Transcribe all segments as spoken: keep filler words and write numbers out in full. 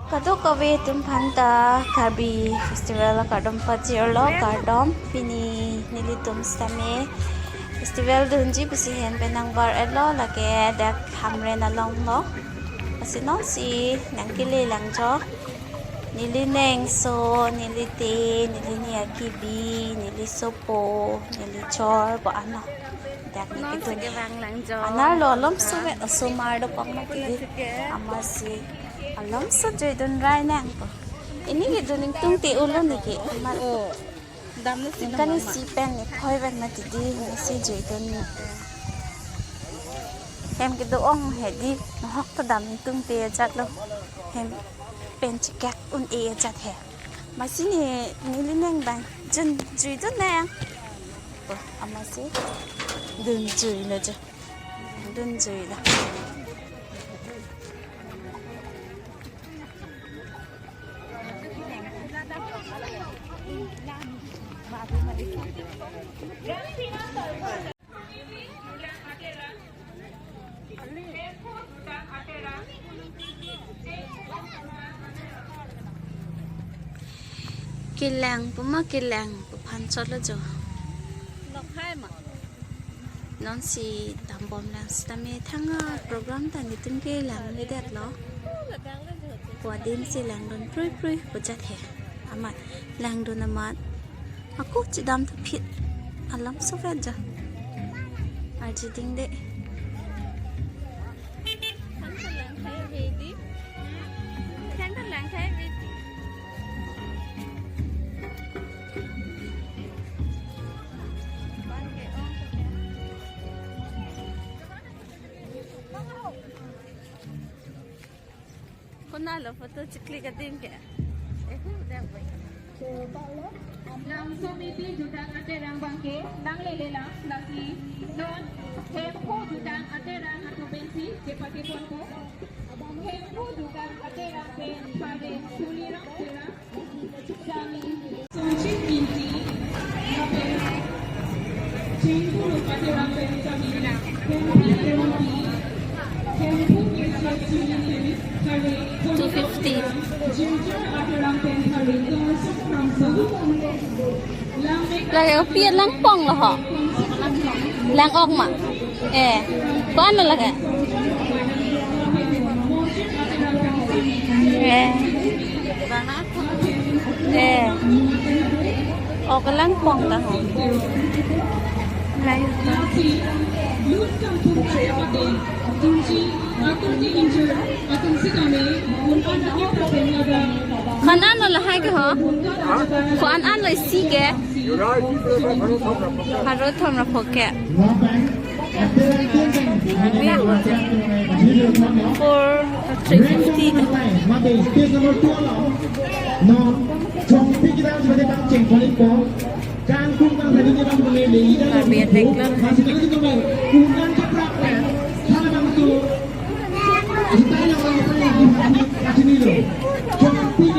Kadokave atum aphan ta Karbi Festival akardom pajirlo, kardom. Pini nelitum sitame festival dunji pusi ahin pen nangbar-etlo, lake dak Hamren along lo. Lasi nonsi nangkele lang jo. Neli nengso, neli te, neli ni akibi, neli sopo, neli chor, bo ano. Dak ni nonsi kedun kevang lang jo. Anerlo alam sovet asomar do pang mati. Amatsi alam so juidun rai nangpo. Pini kedun ingtungte ulo neke. Amat. Oh. Dam na si ningkan dam isi pen ni khoi pen mati di, nasi juidun. Hem kedo-ong he di, nahok ta dam ingtungte ajatlo. Hem pen chikak un-e ajat he. Amatsi ne neli neng bang jun juidun nang. Oh, amatsi dunjui lo jo. Dunjui lo. Kelang puma kelang pu aphan chotlo jo. Nonsi dambom lang sitame thang a program ta nelitum ke langledetlo. Pu adim si langdun prui prui pu ajat he. Amat langdun amat. Ako chidam ta phit. Alam sovet ja. Arjiding de. Konatlo photo chiklik adim ke. Langso miti jutang aterang abangke nanglele lang, lasi non Hemphu jutang aterang atum pensi kepake ponpo. Hemphu jutang aterang pen Pare Tuliram Terang, Sami Sonjit Ingti, lapen Chengpuru aterang pen kami, Hemphu Terangpi, Hemphu Terangpi, Hare Two fifty. Jirjar aterang pen Hare Torsok Ramsong. Lake kopi langpong lo ho. Lang-ok ma. Eh. Ko-an lo lake. Eh. Eh. Ok langpong ta ho. Lai. Ko-an an lo lahai ke ho? Ko-an an lo isi ke? Pharo thom ra phok ke. Four, three fifty. Karbi Anglong.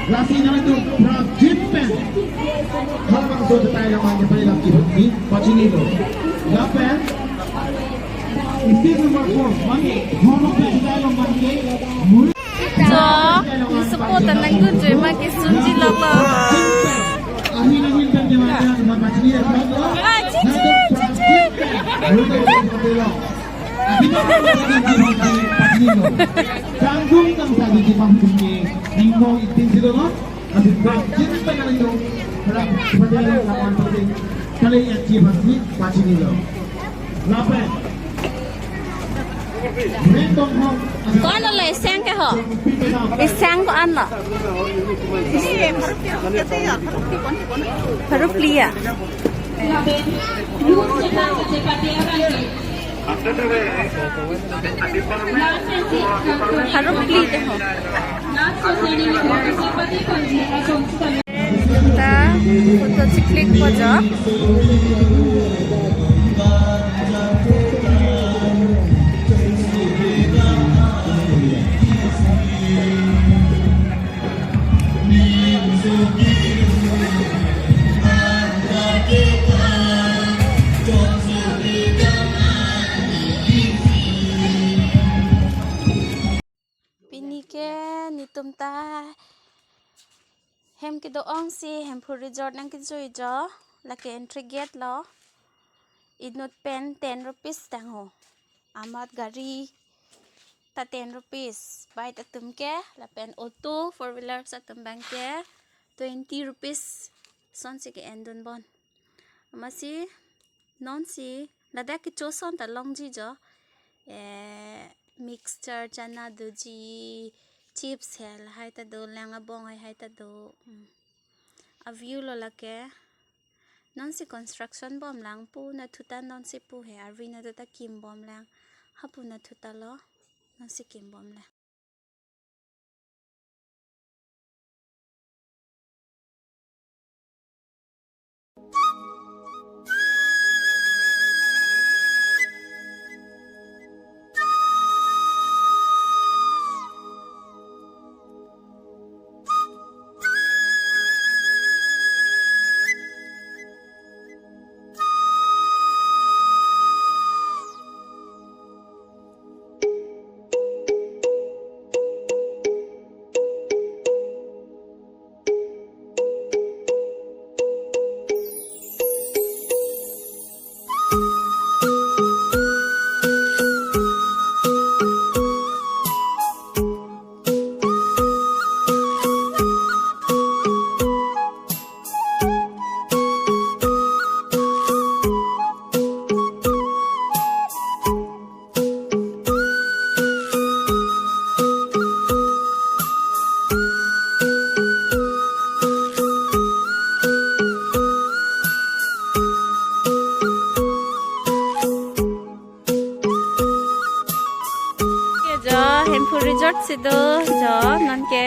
Lasi nangtum prapjin pen halabangso atai along an kepalelap kipatni pachinilo. Lapen stage number four, mane, horok pe atai along mane, muri. Jo, ni support ta nangdunjoi ma kesunji lo lo. Ahin ahin pen kemana, pachinilo. Ah, chichi, chichi. Kangkung kang tadi di pangkung ni, ningmo itin silo no. Kasi prapjin pen nangtum prapjin pen nangtum kali ya ji pasti pachinilo. Lapen. Ko-an lo iseng ke ho? Iseng ko-an lo? Pharo phli ya. Pharo phli te ho. Ta photo chiklik po jo. Ta hem kedo-ong si Hemphu Resort nangkejui jo, lake entry gate lo. Inut pen ten rupees tang ho. Amat gari ta ten rupees. Bike atum ke, lapen auto, four wheelers atum abang ke twenty rupees. Sonsi ke-endun bon. Amatsi nonsi ladak kecho ason ta longji jo. Eh, mixture chana doji, chips he lahai ta do, lang abong hai hai ta do. Hmm. A-view lo lake. Nonsi construction bomlang pu nathu ta nonsi pu he, arvi nathu ta kim bomlang. Hapu nathu ta lo, nonsi kim bomlang. Ke jo, Hemphu Resort si do jo, nonke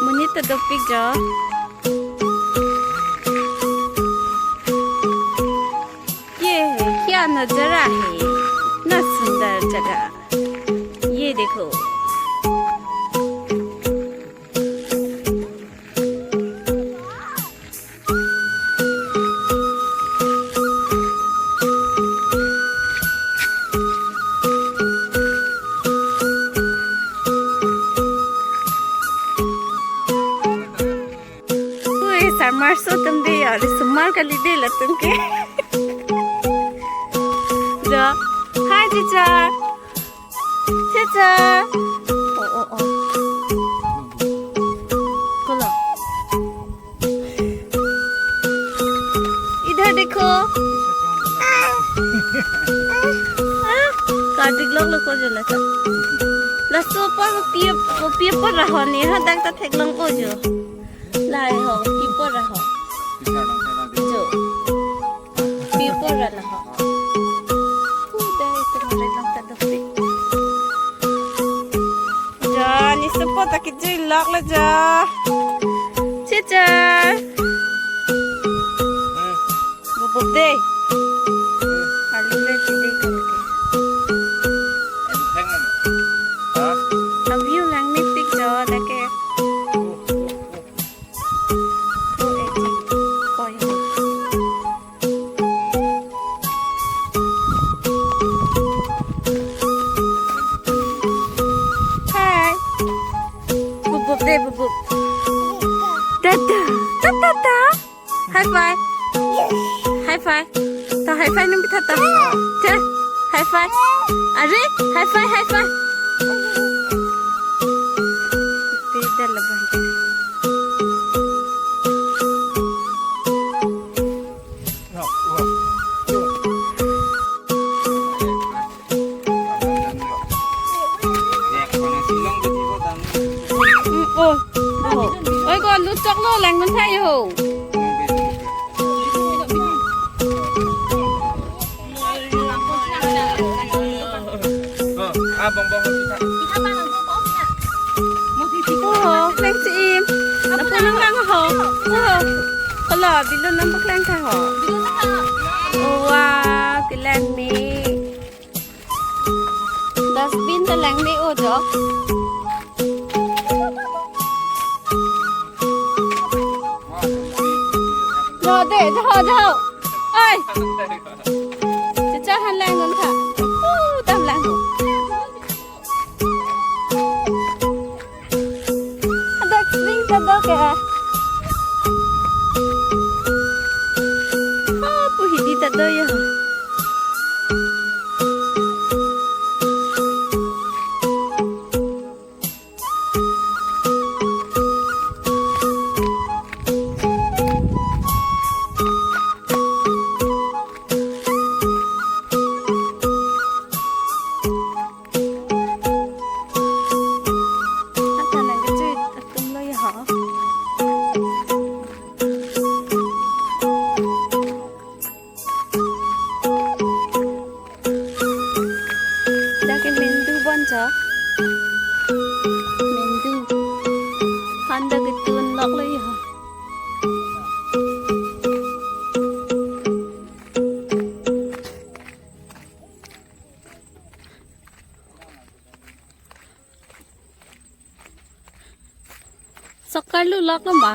monit ta dopik jo. ये है, क्या नजारा है, इतना सुंदर जगह। ये देखो। Ui, summer so atum dei ya, ri summer kali dei latum ke. Jo. Hi, Chicha. Chicha. Oh, oh, oh. Kolo. इधर देखो। Ah, kadik lok lo ko jo la ta. Laso apor kopi, kopi apor ra ho ne, hadak ta theklong ko jo. Lahai ho, kopi apor ra ho. Jo. Kopi apor ra la ho. Ku dai, tum re lang ta dok se. Jo, ne sopo ta kejui lok lo jo. Chicha. Bubup dei. Alu le si dei ko ke. Hah? A-view lang mepik jo lake. Oh, eh, koi ho. Hi. Bubup dei, bubup. Tata, tata, tata. High five. High five. Ta high five nung pitha ta. Che, high five. Are, high five, high five. Beda lah bang. Mm, oh, oh. Oi, ko lut chok lo, langnon thai ho. Ah, bong bong. Oh, lang si im. Lapu nang lang ho. Oh. Kolo, bilun nang bak lang thai ho. Oh, wow, kelang ni. Dustbin ta lang ni o jo. Jo de, jo, jo. Oi. Chicha han lang non tha. Uh, tam lang ho. ke. Oh, pu hidi ta do ya. Ata nang kechui atum lo ya ha. Dak ke mendu bon jo. Mendu. Han dak ketun lok lo ya. Sok karlu lok lo ma?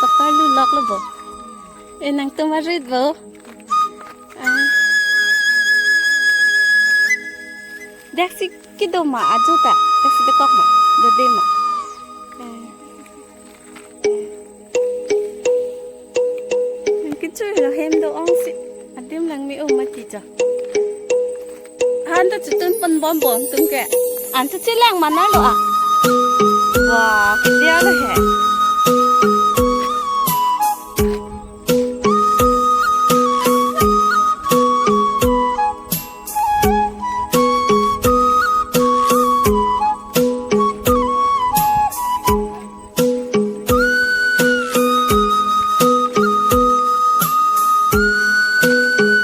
Sok karlu lok lo bo? Eh, nangtum arit bo? Ah. Daksi kedo ma ajo ta? Daksi dokok ma? Dode ma? Eh. Kechui lo hem do-ong si. Adim lang me-o mati jo. Han ta chutun pon bom bom tum ke. An ta chelang mana lo a. Wah, kedia lo he.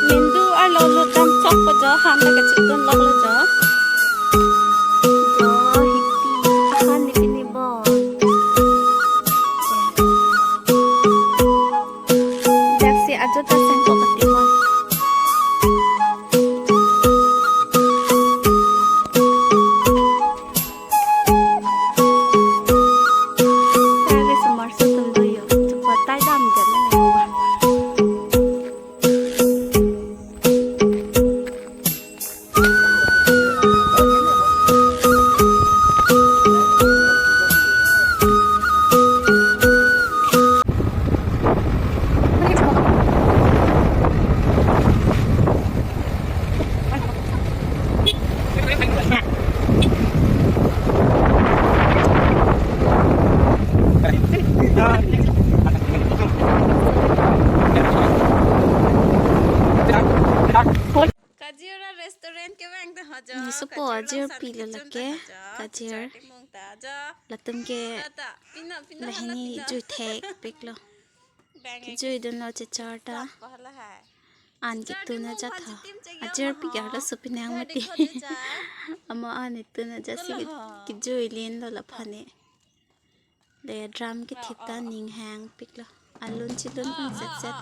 Mendu arlo lo dam chok pa jo, han ta kachutun lok lo jo. Jo hiti, ahan ni pini bon. Daksi ajo ta seng ko kati mon. Tare sumar sutum do yo. Cepat tai dam jan na nang ba. Kajira restaurant kevang ta ha jo. Ni sopo Kajir ajir long pi sani lo kechun lake, ta ha jo. Kajir. Char timung ta ha jo. Latum ke ta ta, pina, pina lahini hana pina. Jui thek pik lo. Bang kejui dun lo chechar ta. Pak pahala hai. An char ketun timung ajat phan ha. Chitim chek ya ajir ma pi ha. Gar lo supinang mati. Record de char. Ama an ketun ajat si. Kolo ho. Kejui lin lo laphan e. Le drum kethip ta ning hang pik lo. Alun chilun pon set set.